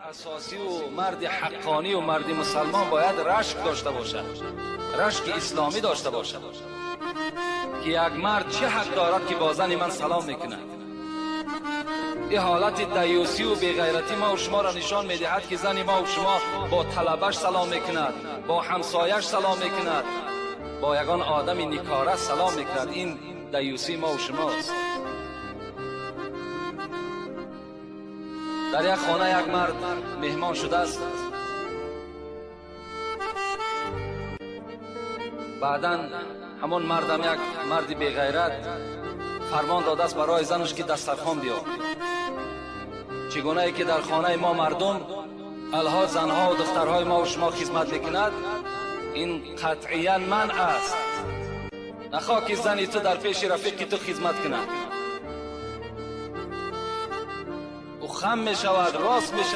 Асосию марди ҳаққонию марди мусалмон бояд рашк дошта бошад, рашки исломӣ дошта бошад, ки як мард чӣ ҳақ дорад, ки бо зани ман салом мекунад? Ин ҳолати даюсию беғайратӣ мову шуморо нишон медиҳад, ки зани мову шумо бо талабаш салом мекунад, бо ҳамсояш салом мекунад, бо ягон одами никора салом мекунад. Ин даюсии мову шумост. Дар як хона як мард меҳмон шудааст. Баъдан ҳамон мардам, як марди беғайрат, фармон додааст барои занаш, ки дастархон биёр. Чӣ гунае ки дар хонаи мо мардум алҳо занҳову духтарҳои мову шумо хизмат мекунад, ин қатъиян манъ аст. Нахоҳ ки зани ту дар пеши рафиқи ту хизмат кунад. Ӯ хам мешавад, рост мешавад.